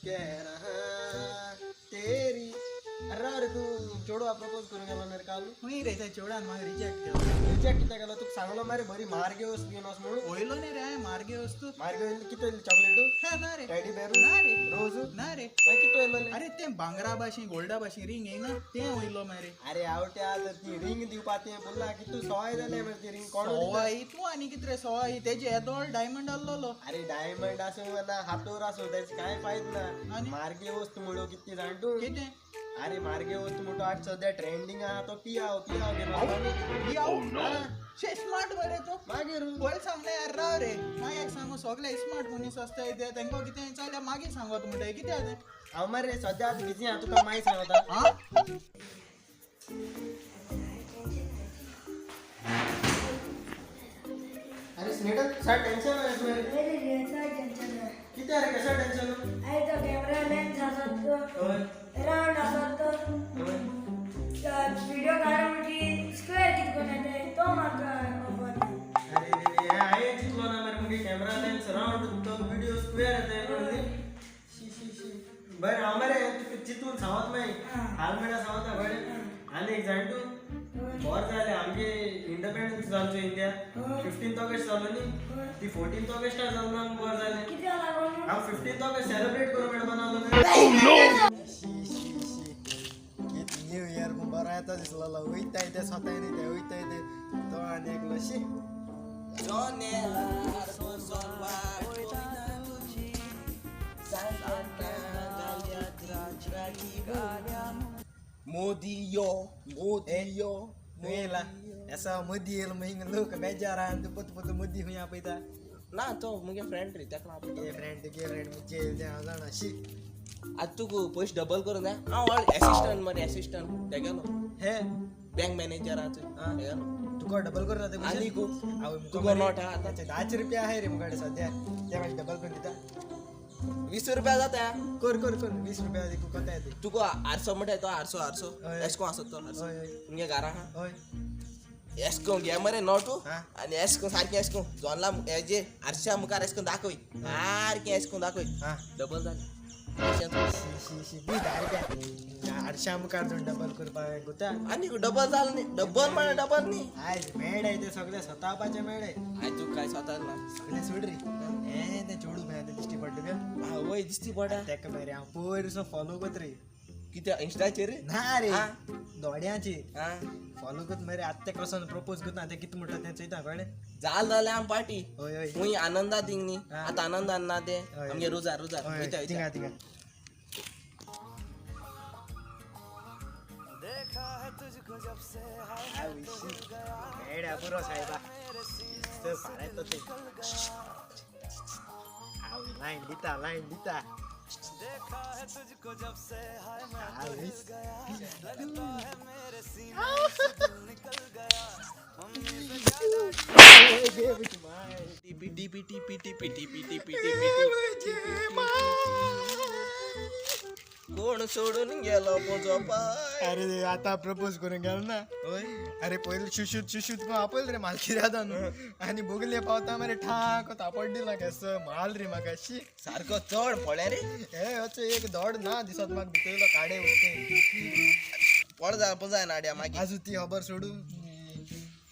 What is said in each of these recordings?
कह रहा तेरी. अरे राव रे, तू चेडवा प्रपोज करून गेलो ना रे काल? खंय रे, त्या चेडवान म्हाका रिजेक्ट केलो. रिजेक्ट कित्याक केलो? तुका सांगलो मरे बरी मार्गे वस्तू घेवन वच म्हणून. वयलो न्ही रे हांवें मार्गे वस्तू. मार्गे कितें येयली? चॉकलेटू? हा, ना रे. टेडी बेरू? ना रे. रोज? ना रे. मागीर कितें येयलो? अरे तें भांगरा भाशेन गोल्डा भाशेन रिंग येयना, तें वयलो मरे. अरे आवट्या, तर ती रिंग दिवपा तें बोलला की तूं सवाय जालें मरे ती रिंग कोण दिता? सवाय तूं आनी कितें रे सवाय, तेजे येदोळ डायमंड आहलोलो. अरे डायमंड आसूं ना हातोर आसूं, तेजी कांय फायद ना. आनी? मार्गे वस्तू म्हणून कितें जाण तूं? कितें? अरे मार्गे वस्तू म्हणटो आज सद्या ट्रेंडिंग आहा तो पियाव पियाव घेवन. शे स्मार्ट मरे तूं. मागीर. पयलीं सांगलें यार, राव रे, मागीर एक सांगू, सगळे स्मार्ट मनीस आसताय ते, तेंकां कितें जाल्यार मागीर सांगत म्हणटाय, कितें आतां? हांव मरे सद्या आतां बिजी आहा, तुका मागीर सांगता. आं. अरे स्नेटल, सर टेन्शन आहे तुवें. अरे रे, टेन्शन आहे. कितें रे, कशें टेन्शन? अरे तो कॅमेरा लेन्स आसत तो हय. राउंड आसत तो हय. व्हिडिओ काडून म्हणटी स्क्वेअर कितें करून येता तो म्हाका खबर ना. अरे रे रे, हांवें चिंतलो ना मरे, मुगे कॅमेरा लेन्स रावंड तो व्हिडिओ स्क्वेअर येता म्हणून. शी शी शी. बरें, हांव मरे तुका चिंतून सांगत मागीर. हाल म्हळ्यार सांगता बरें. आनी एक जाण तूं, बरें जालें आमगे इंडिपेंडन्स जालो इंडिया 15 ऑगस्ट जालो न्ही, ती 14 ऑगस्टाक जालो ना, बरें जालें. कित्याक लागून? हांव 15 ऑगस्ट सेलिब्रेट करूं मेळपा ना. शी शी शी, कित न्यू इयर बरो येता दिसलेलो, वयताय ते स्वताय न्ही ते वयताय ते तो आनी एकलो. शी. मोदी यो, मोदी यो. न्हू येयला एसा मदीं येयला मागीर हिंगा लोक बेजार आहा आनी तूं पोत पोत मदीं खंय आपयता? ना, तो मुगे फ्रेंड रे, ताका आपयता. गे फ्रेंड, तुगे फ्रेंड मुगे येयला तें हांव जाणा. शी. आतां तुका पयशे डबल करून जाय, हांव एसिस्टंट मरे, एसिस्टंट तेगेलो. हे. बँक मॅनेजराचो तेगेलो. तुका डबल करून जाता? आनी पयशे हांव तुका नोट आहा आतां? 10 रुपया आहाय रे मुखाडे सद्या, ते मातशे डबल करून दिता? 20 रुपया जाता. कर कर कर, 20 रुपया दिकू कोता येते. तुका आरसो म्हणटा तो आरसो आरसो. हय. एशको आसत तो आरसो. हय हय. तुमगे घरा आहा. हय. एशको घे मरे नोटू. हा. आनी एशको सारकें एशको जोनला हेजे आरश्या मुखार एशको दाखय, सारकें एशको दाखय. हा. डबल जालें अशेंच. शी शी शी, दी 10 रुपया, आरश्या मुखार जावन डबल करपाक गुता. आनी डबल जालें न्ही, डबल म्हळ्यार डबल न्ही. आयज मेळ्ळे ते सगळे स्वतापाचे मेळ्ळे. आयज तुका कांय स्वता ना. सगळे सोड रे, हें तें चेडूं मेळ्ळें तें दिश्टी पडटा गे. वय, दिसती पडा. तेका मरे हांव पयरसून फॉलो कोत रे. कितें, इंस्टाचेर? ना रे. हा. दोड्याची. हा. फॉलो कोत मरे, आतां तेका वचोन प्रपोज करता, तें कितें म्हणटा तें चोयता, कळ्ळें? जाल जाल्यार आम पार्टी. हय हय. खंय आनंदा थिंग न्ही. हा. आतां आनंदान ना तें. हय. आमगे रुजार रुजार. हय. वयता वयता. थिंगा थिंगा. मेळ्ळ्या पुरो साहेबा, फारायतो ते. हांव लायन दिता, लायन दिता. आवय. TP TP TP TP TP TP TP. कोण सोडून गेलो म्हजो पाय. अरे आता प्रपोज करून गेलो ना. हय. अरे पयलीं शुशूत शुशूत करून आपयल रे मालकिऱ्यादा न्हू, आनी बोगले पावता मरे ठाक थापड दिला, केसो माल रे म्हाका. शी. सारको चड पळय रे. हे अचो एक धड ना दिसत म्हाका, भितरलो काडे उरते. पड जा जाय नाड्या मागीर. आजू ती खबर सोडू,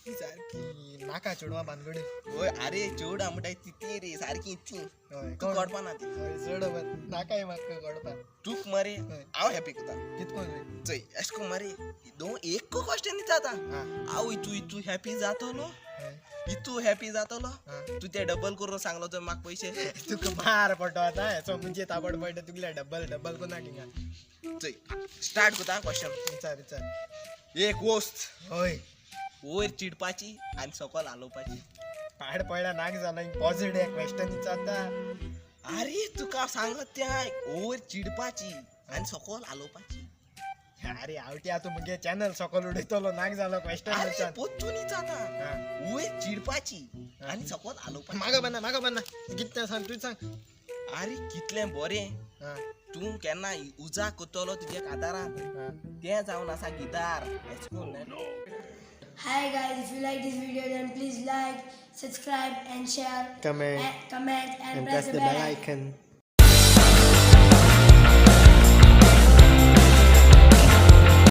ती सारकी नाका चेडवां भानगडी. हय, अरे चेवडा म्हणटाय ती रे सारकी ती. हय. तूं कळपा ना ती. हय, चड खबर नाकाय म्हाका कळपा. तूक मरे. हय. हांव हॅपी करता. कितको रे? चोय, एश कोन मरे दोन एक क्वेश्चन दिता आतां. हा. हांव इतू इतू हॅपी जातलो. हय. इतू हॅपी जातलो. हा. तूं ते डबल करून सांगलो तर म्हाका पयशे. तुका मार पडटो आतां, हेचो म्हणजे ताबड पडटा तुगल्या डबल डबल कोन्ना थिंगा. चोय, स्टार्ट करता क्वेश्चन. विचार विचार. एक वस्त हय. वयर चिडपाची आनी सकल हालोवपाची. पाड पडल्या, नाक जाला, पॉझिटिव्ह क्वेश्चन विचारता. अरे तुका सांगत त्या वयर चिडपाची आनी सकल हालोवपाची. अरे आवटी, आतां मुगे चॅनल सकल उडयतलो, नाक जालो क्वेश्चन अरे विचार. पोत्तून विचारता. हा. वयर चिडपाची आनी सकल हालोवपाची. मागो बन्ना, मागो बन्ना, कितें सांग, तूं सांग. अरे कितलें बरें. हा. तूं केन्ना उजा करतलो तुज्या कातारान. हा. तें जावन आसा गिटार एश कोन. Hi guys, if you like this video then please like, subscribe and share. Comment. And comment and and press the bell icon. Icon.